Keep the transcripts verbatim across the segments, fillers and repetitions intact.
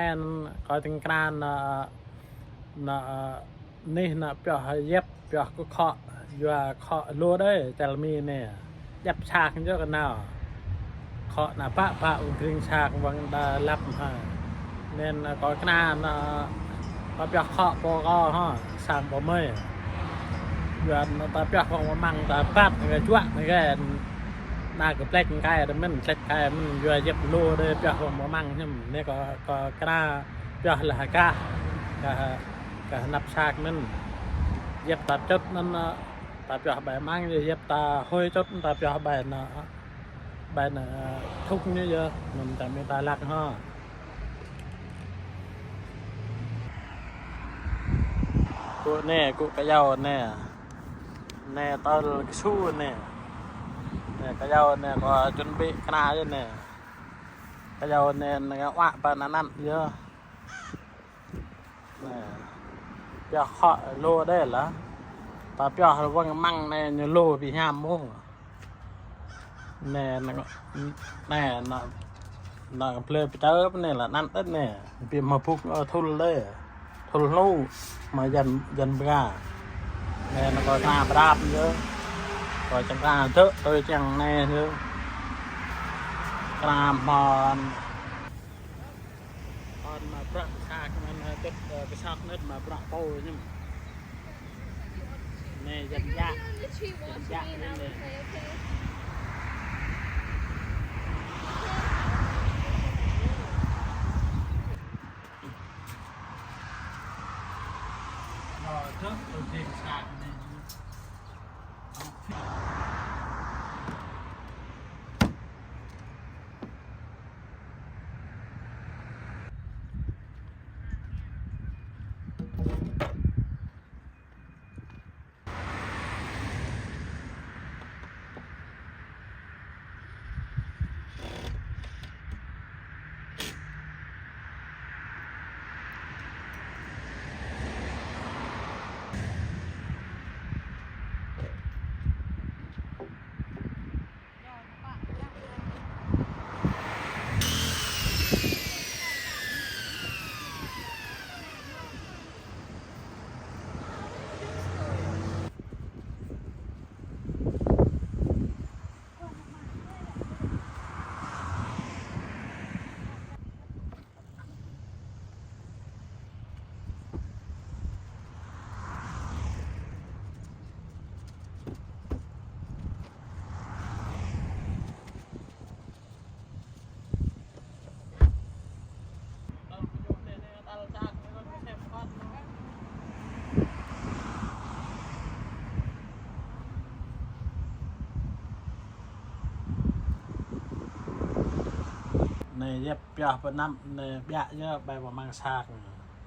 Anŭn kơ tơ̆ng kran anŭn, anŭn, anih anŭn pioh yep, pioh kơ khŏ, yua khŏ lu đơi, čar Mi anai. Yep sak yơh kơ nao. Khŏ anŭn pă pă ung tring sak wang đa lăp ha. Anŭn kơ kran anŭn, kơ pioh khŏ pô kơ ha, sang pô mơi. Yua anŭn ta pioh wang mơmăng ta păt, ngă juă, ngă anŭn kơ plĕč kai đa mơ̆n, plĕč kai mơ̆n, yua yep lu đơi pioh wang mơmăng hiam. Anai kơ, kơ kran pioh lĕ hơkah, kơ, kơ hơnăp sak anŭn. Yep ta čŭt anŭn, ta pioh ƀơi măng, yep ta hơi čŭt, ta pioh ƀơi anŭn, ƀơi anŭn, thŭk anai yơh, anŭn čang Mi ta lăk ha. Kơ anai, kơ kơyâo anai. Anai tơl kơsu anai. Anai kơyâo anai, kơ chuẩn bị kơna yơh anai. Kơyâo anai, anai kơ wă ƀơi anŭn yơh. Anai, pioh khŏ lu đơi lah. Ta pioh wang măng anai ñu lu ƀu hiam mơ̆. Anai, anai, anai, anai, anai, plơi pơčơp anai lah anŭn tết anai. Ƀu hmâo pŭk, ơ, thul đơi. Thul hlu, mă jăn, jăn bra. Anai, anai kơ kran prap yơh. Kơ čang kran tơ̆, tui čang anai yơh. Kran hmâo Kon mă bruă kơ sak anŭn, ơ, tŭt, ơ, kơ sak anŭn mă bruă pô ñu. Anai jăn jak. Jăn jak anŭn anai. Ơ, tŭt, tŭt jing sak anai. Anai yep pioh pơ anăp anai ƀiă yơh, ƀơi mơmăng sak.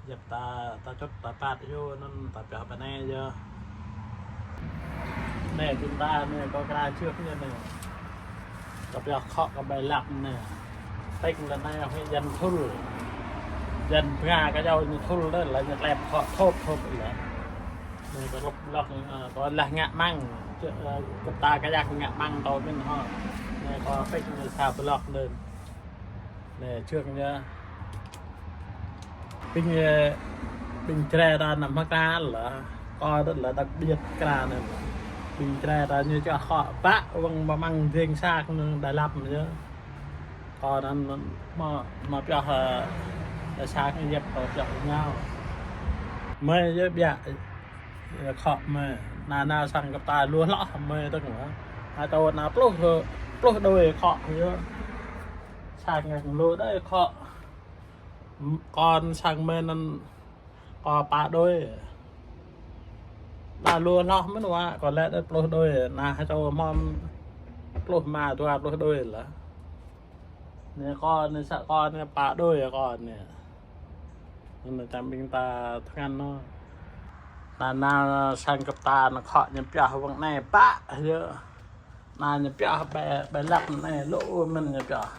Yep ta, ta čŭt, ta păt yơh, anŭn ta pioh pơ anai yơh. Anai, ƀing ta anai, kơ kra čưk anai anai. Kơ pioh khŏ kơ ƀơi lăp anai. Tĕng lĕ anai, hơi jăn thul. Jăn bra kơ jâo ñu thul đơi, lĕ ñu tlep khŏ thôp thôp lĕ. Anai, kơ lŏk lŏk, ơ, kơ lah ngă măng. Čơ, ơ, kơ ta kơ yak ngă măng tơ mĭn hŏ. Anai, kơ tĕng lĕ sa blŏk đơi. Anai, čưk anai. Ƀing, ơ, ƀing Jrai ta anăm hơkra lah. Kơ đơi lah đặc biệt kra anai. Ƀing Jrai ta ñu čơ khŏ pă wang mơmăng jing sak anŭn đa lăp yơh. Kơ anŭn mă, mă pioh, ơ, sak anai yep kơ pioh ngao. Mơi yơh ƀiă, ơ, khŏ mơi. Anŭn, anŭn sang kơ ta lu hloh mơi tơ̆ng lah. Hơtô anŭn pluh, ơ, pluh đôi khŏ yơh. Sang ngă lu đơi khŏ. Kon sang mơi anŭn kơ pă đôi. Anŭn lu hloh mơ̆n wă, kơ lĕ đơi pluh đôi. Anŭn hơtô mơ̆n pluh rơma dua pluh đôi lah. Anai kơ anai sa kơ anai pă đôi kơ anai. Anŭn čang ƀing ta tơngan anŭn. Anŭn, anŭn sang kơ ta anŭn khŏ ñu pioh wang anai pă yơh. Anŭn ñu pioh ƀơi, ƀơi lăp anai lu mơ̆n ñu pioh.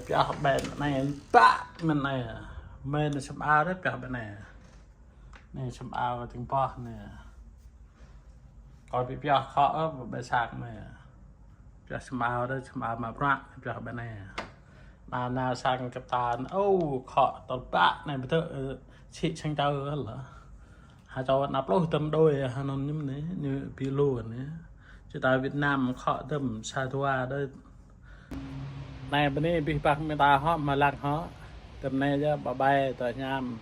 Pioh ƀơi anai pă mơ̆n anai. Mơi anŭn sum ao đơi pioh ƀơi anai. Anai sum ao tơ̆ng boh anai. Kơ ƀu pioh khŏ ôh ƀơi sak anai. Pioh sum ao đơi, sum ao mă bruă, pioh ƀơi anai. Anai sang kơtan, ô, khŏ tơl pă anai ƀu thâo, ơ, sĭ sang čâo lă. Hơčâo anăp pluh tơm đôi, hơnŭn ñu anai, ñu ƀu lu anai. Či ta Việt Nam khŏ tơm sa dua đôi. Anai bơni abih bang mơta hŏ, mơlăng hŏ. Tơm anai yơh, bye bye, tơ hiam.